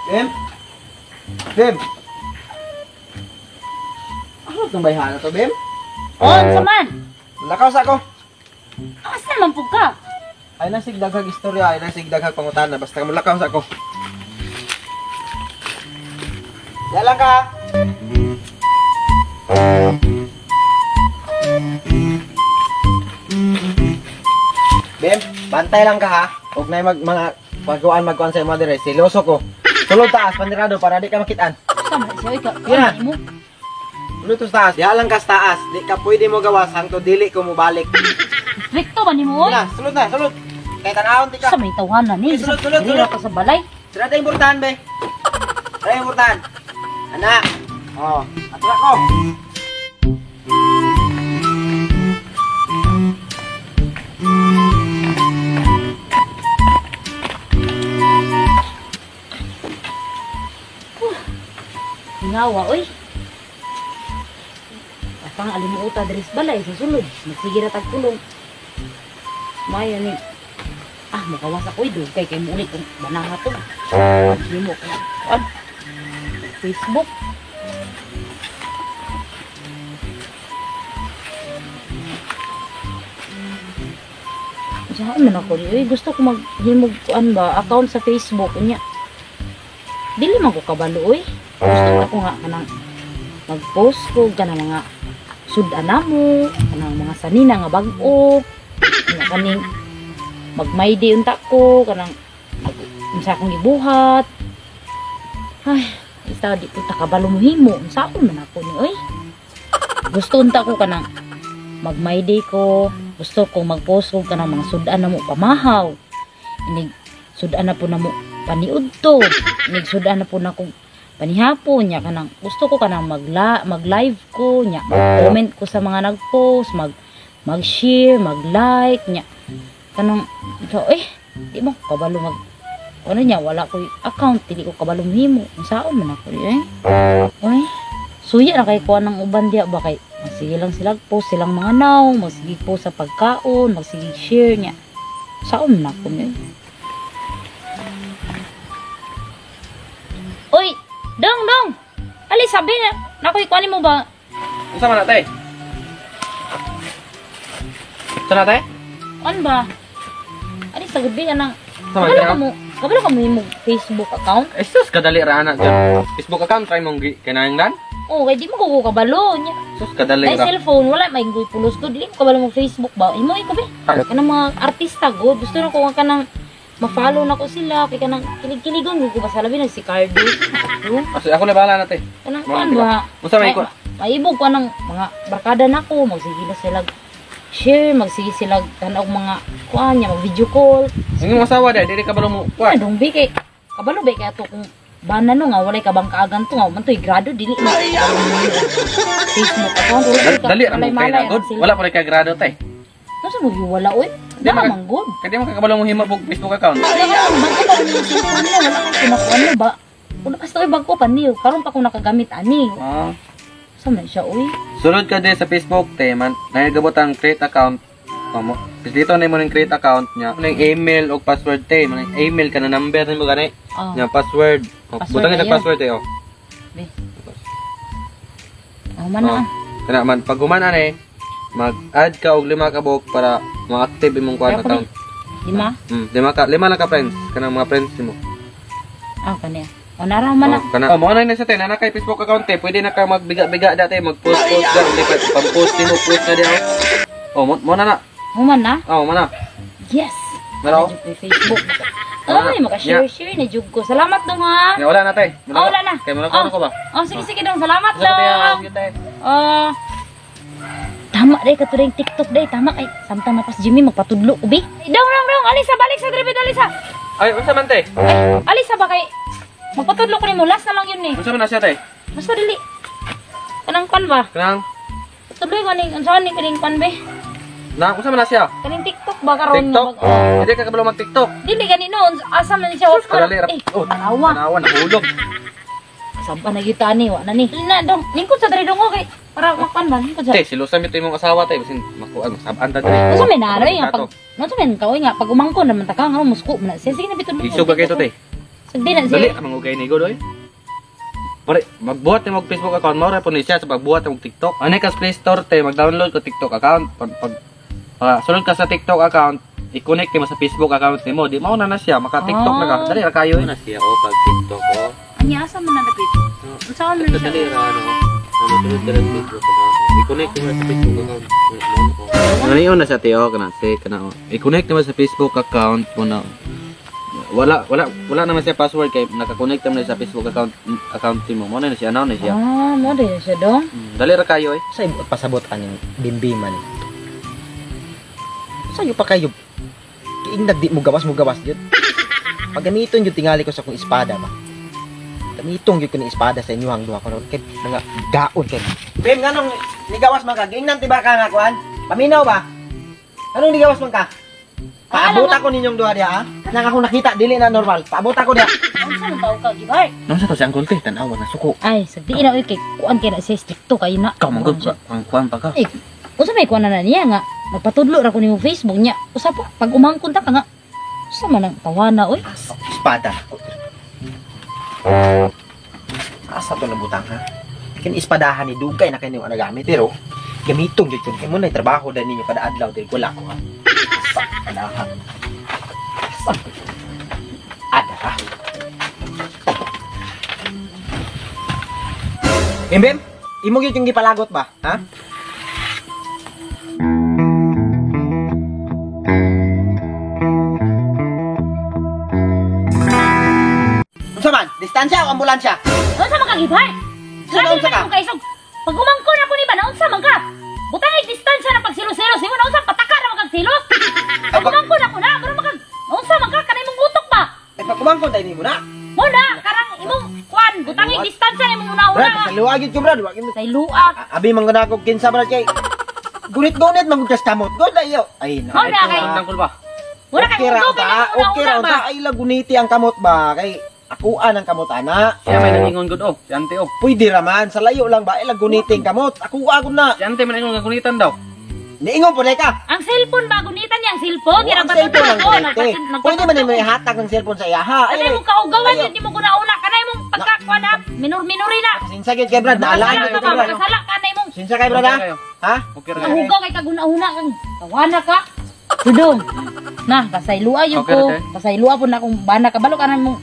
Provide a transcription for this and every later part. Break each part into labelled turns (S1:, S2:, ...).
S1: Bem? Bem? Ano itong bayhana to, Bem?
S2: On sa man.
S1: Lakaw sa ako.
S2: Asa man pud ka?
S1: Ay na sigdaghag istorya, ay na sigdaghag pangutana, basta mulakaw sa ako. Yalang ka. Bem, bantay lang ka ha. Huwag na mag mga pagkuan magkuan sa imo dire. Siloso ko. Sulod taas panirado para di ka makitaan.
S2: Sa man siya ka.
S1: Yeah.
S2: Mo.
S1: Sulod to sa taas. Diha lang ka sa taas. Di ka pwede mo gawas hangtod dili ko mobalik.
S2: Stricto ba nimo oy?
S1: Na, sulod na, sulod. Kay tanawon ti ka.
S2: Sa may tawhana ni.
S1: Sulod, sulod,
S2: Dili
S1: sulod.
S2: ka sa balay.
S1: Sira tayong burtahan, be. Sira yung burtahan. Ana. Oh, atura ko.
S2: Ngawa oy. Apang alimuota diri sa balay sa sulod. Magsige ra tag kulong. Mayo ni. Ah, makawas ako oy dugay kay muuli kong banaha to. Himo ko. An? Facebook. Saan man ako ni? Uy, gusto ko maghimog kuan ba account sa Facebook unya. Dili man ko kabalo oy. Gusto ko nga kanang mag-post ko kanang mga sudan na mo, kanang mga sanina nga bag-o, nga kaning mag-my day unta ko, kanang mag unsa akong gibuhat. Ay, isa di ko ta kabalo mohimo, unsa ako man ako ni oy. Gusto unta ko kanang mag-my day ko, gusto ko mag-post ko kanang mga sudan na mo pamahaw. Inig sudan na po na mo paniud to. Inig sudan na po na kong panihapon nya kanang gusto ko kanang mag-live ko nya, mag-comment ko sa mga nag-post, mag-share, mag-like nya. Kanang so, di mo kabalo mag ano nya, wala ko account, dili ko kabalo mohimo. Unsaon man ako eh. Oy, suya na kay kuan ng uban diya ba kay magsige lang sila post silang mga naw, magsige post sa pagkaon, magsige share nya. Saon man ako ni. Oy, dong dong. Ali sabi na, nakoy kuan mo ba?
S3: Unsa man na, te? Unsa na, te?
S2: Kuan ba? Ali sa gabi anang
S3: Unsa man,
S2: kabalo
S3: te?
S2: ka mo, kabalo ka mo himog Facebook account?
S3: Eh, sus, kadali ra ana dyan. Facebook account try mong kinahanglan?
S2: Oh, kay di mo ko kabalo nya.
S3: Sus, kadali
S2: Dahil
S3: ra.
S2: cellphone, wala may goy pulos ko, dili ko kabalo mo Facebook ba? Imo ikaw be.
S3: Ah.
S2: Kanang mga artista go, gusto na ko nga kanang ma-follow na ko sila kay kanang kilig-kiligon ko ba sa labi na si Cardo. No?
S3: Kasi ako na bahala na, te.
S2: Kanang
S3: Mga
S2: kuan
S3: tika.
S2: ba?
S3: Unsa may ko?
S2: Maibog ko ng mga barkada nako, magsige na sila share, magsige sila tanaw mga kuan niya, mag video call.
S3: Ang imong asawa dai, dili ka balo mo
S2: Kuan
S3: kuan.
S2: dong bi kay kabalo ba kay ato kung bana no nga walay kabang kaagan to nga man to'y grado dili na Facebook account wala ka
S3: Dali ra mo kay na good. Wala pa rin ka grado, te.
S2: Nasa mo wala oy.
S3: Di
S2: Di man good.
S3: Kaya di mo kakabalo mo himo og Facebook account.
S2: Wala ka bago pa ni cellphone nila, wala kang kumakuan mo ba? Una basta oy bago pa niyo, karon pa ko nakagamit ani.
S3: Ah.
S2: Sa man siya oy.
S3: Sulod ka din sa Facebook, te, man. Nagabot ang create account. Mo. Dito na mo ning create account niya. Mo ning email og password, te. Mo ning email ka na number nimo gani.
S2: Ah.
S3: Nya password. Oh,
S2: Password
S3: butang
S2: na
S3: sa
S2: yun.
S3: password, te, oh.
S2: Be. Oh, man na.
S3: Oh. Kana man pag human ani, mag-add ka og 5 ka buok para ma-active imong kuan
S2: Kaya ko
S3: account.
S2: Lima?
S3: 5 lang ka friends, kanang mga friends nimo.
S2: Ah, kaniya. O nara man na.
S3: Oh, kana. Oh, mo na sa te, na kay Facebook account te, pwede na ka magbiga-biga dati, mag-post-post da, hindi pa pang-post nimo, post na diha. Oh, mo na na.
S2: Human na?
S3: Oh, mo na.
S2: Yes.
S3: Naro?
S2: Na jud ko Facebook.
S3: Wala
S2: Ay,
S3: na.
S2: maka-share-share na jud ko. Salamat dong ha.
S3: Ya, wala na te.
S2: Oh, wala na.
S3: Kay mo na
S2: Oh.
S3: ko ba?
S2: Oh, sige sige dong. Salamat
S3: Sige, te, ah,
S2: dong.
S3: sige, te.
S2: Ah. Tama day kato dayng TikTok day tama kay samtang na pas Jimmy magpatudlo ko bi. Dong dong dong, alisa balik sa drive alisa.
S3: Ay, unsa man te?
S2: Ay, alisa ba kay magpatudlo ko nimo last na lang yun ni.
S3: Unsa man na siya te?
S2: Basta dili. Kanang kan ba?
S3: Kanang
S2: Patudlo ko ning unsa ni kaning kan be?
S3: na unsa man na siya?
S2: Kaning TikTok ba karon
S3: TikTok?
S2: Oh.
S3: Hindi ka kabalo mag-TikTok.
S2: Dili gani no, asa man siya
S3: Sus, kadali ra.
S2: Eh,
S3: Oh,
S2: tanawa.
S3: Tanawa nahulog.
S2: Saba na gyud ni, wa na ni. Na dong, lingkod sa diri dong okay. Para makan ba lingkod sa.
S3: Te, silusan mi to imong asawa te, basin makuan masabaan ta diri.
S2: Unsa may naroy nga pag unsa may kaoy nga pag umangkon naman ta ka nga musko man na siya. Sige na bitod.
S3: Isog ka kay to te.
S2: Sagdi na
S3: Dali,
S2: siya.
S3: amang ugay ni gud oy. Pare, magbuhat nimo og Facebook account mo ra po ni siya sa pagbuhat nimo og TikTok. Ani ka sa Play Store te, mag-download ko TikTok account. Pag sulod ka sa TikTok account, i-connect nimo sa Facebook account nimo. Di mao na na siya, maka TikTok na ka.
S2: Ah.
S3: Dali ra kayo na siya o pag TikTok o.
S2: Anya asa man na dapit? Unsa man siya?
S3: Dali ra ano. Ano sulod ka sa Facebook na. I-connect nimo sa Facebook account. Ano na siya tiyo kana si kana. I-connect nimo sa Facebook account mo na. Wala naman siya password kay naka-connect naman sa Facebook account account nimo. Mo na siya ano na siya.
S2: Ah, mo din siya dong.
S3: Dali ra kayo eh.
S1: Sa ibot pasabot aning bimbiman. Sayo pa kayo. Kiingdag di mo gawas gyud. Pag gamiton gyud tingali ko sa akong espada ba. Gamiton gyud ko ni espada sa inyuhang duha ko kay mga gaon kay. Bim, nganong nigawas man ka? Giingnan ti ba ka nga kuan? Paminaw ba? Anong nigawas man ka? Paabot ako ninyong duha diha ha? Nang akong nakita dili na normal. Paabot ako diha.
S2: Unsa man tawag ka gibay?
S3: Nang sa to si Uncle te, tan-awa na suko.
S2: Ay, sagdi na oy kay kuan kay na siya stricto kay na.
S3: Ikaw man gud, ang kuan pa ka.
S2: Eh, unsa may kuan na niya nga nagpatudlo ra ko nimo Facebook niya. Usa pa pag umangkon ta ka nga. Usa man ang tawana oy.
S1: Espada. Asa to nabutang ha? Kin espadahan ni dugay na kayo nagamit pero gamiton gyud kun kay mo na trabaho dahil ninyo kada adlaw dahil wala ko ha. Sa espadahan. Asa? Ada ha. Bim, imo gyud yung gipalagot ba, ha? Unsa man? Distansya o ambulansya?
S2: Unsa man ka gibay?
S1: Unsa
S2: Grabe
S1: unsa ka?
S2: man imong kaisog. Pag umangkon ako ni ba naunsa man ka? Butang ay distansya na pagsilos-silos imo naunsa pataka ra man kag silos. Pag umangkon ako na, mura man kag naunsa man ka kanay imong utok ba?
S1: Ay pag umangkon dahil nimo na.
S2: Mo na karang imong kuan butang ay distansya na imong una-una.
S1: Brad, sa luwagid ko brad, wag
S2: Sa lua.
S1: Abi man gud ako kinsa brad kay gunit-gunit man gud kas kamot. God ayo. Ay na.
S2: Mo na kay
S3: Uncle ba?
S2: Mura kay
S1: Okay ra
S2: utok
S1: unta,
S2: kay
S1: okay ra
S2: una-una
S1: unta
S2: ba?
S1: ay laguniti ang kamot ba kay akuan ang kamot ana.
S3: Siya may nangingon gud oh, si ante oh.
S1: Pwede ra man sa layo lang ba ay laguniti ang kamot. Ako gud na.
S3: Si ante man ingon nga gunitan daw.
S1: Niingon po ka.
S2: Ang cellphone ba gunitan niya ang cellphone?
S1: Oo,
S2: Yan
S1: ang cellphone ang
S2: ko,
S1: guniti. Pwede man nimo ihatag ng cellphone sa iya ha.
S2: Kanay
S1: Ay,
S2: mong kaugawan
S1: Ayaw.
S2: yun, di mo guna-una. Kanay mong pagkakuan ha, minor-minori na.
S1: Sinsa gyud kay brad, naalaan
S2: Makasala
S1: gyud
S2: ka
S1: ko
S2: ba?
S1: brad.
S2: Makasala ka na imong
S1: Sinsa kay brad ha? Ha?
S3: Okay ra.
S2: nahugaw kay kaguna-una kang tawana ka. Sudong. Na, pasaylua yun
S3: Okay,
S2: ko.
S3: okay.
S2: Pasaylua po na akong bana. Kabalo ka na mong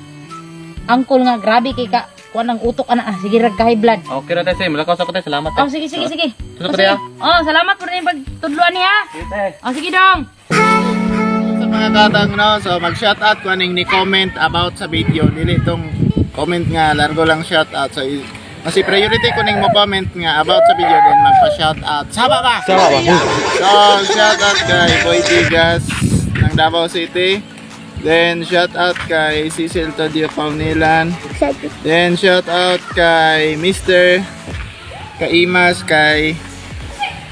S2: angkol nga, grabe kay ka. Kuan ang utok ana. Ah, sige, rag kahay blood.
S3: Okay ra te, malakaw sa ko te, salamat te.
S2: Oh, sige, sige, sige.
S3: Tusok
S2: Oh,
S3: ko te,
S2: sige.
S3: ah.
S2: Oh, salamat po rin pagtudluan niya.
S3: Sige te.
S2: Oh, sige dong.
S4: Sa mga katang no, so mag shoutout ko aning ni comment about sa video. Dili tong comment nga largo lang shoutout. So kasi priority ko ning mo comment nga about sa video then magpa shoutout. Sama ba?
S1: Sama ba?
S4: So shoutout kay Boy Tigas ng Davao City. Then shoutout kay Cecil Todio Paunilan. Then shoutout kay Mr. Kaimas kay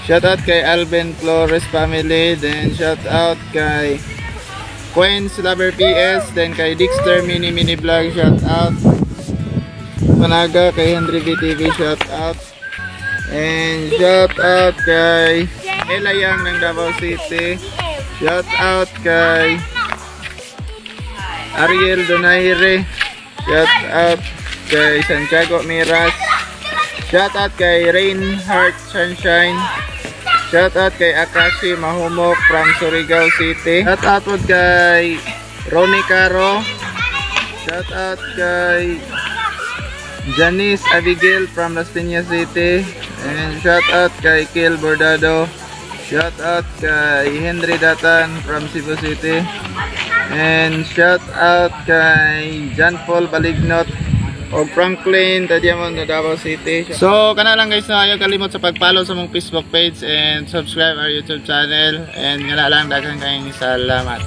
S4: shoutout kay Alvin Flores family. Then shoutout kay Queens Lover PS. Then kay Dexter Mini Mini Vlog shoutout. Panaga kay Henry VTV shoutout. And shoutout kay Ella Yang ng Davao City. Shoutout kay Ariel Donaire. Shoutout kay Santiago Miras. Shoutout kay Rain Heart Sunshine. Shoutout kay Akashi Mahumok from Surigao City. Shoutout po kay Ronnie Caro. Shoutout kay Janice Abigail from Las Piñas City. And shoutout kay Kil Bordado. Shoutout kay Henry Datan from Cebu City. And shoutout kay John Paul Balignot o Franklin Tadiamon na Davao City. So kana lang guys, no, ayaw kalimot sa pag-follow sa mong Facebook page and subscribe our YouTube channel. And kana lang, daghang kayong salamat.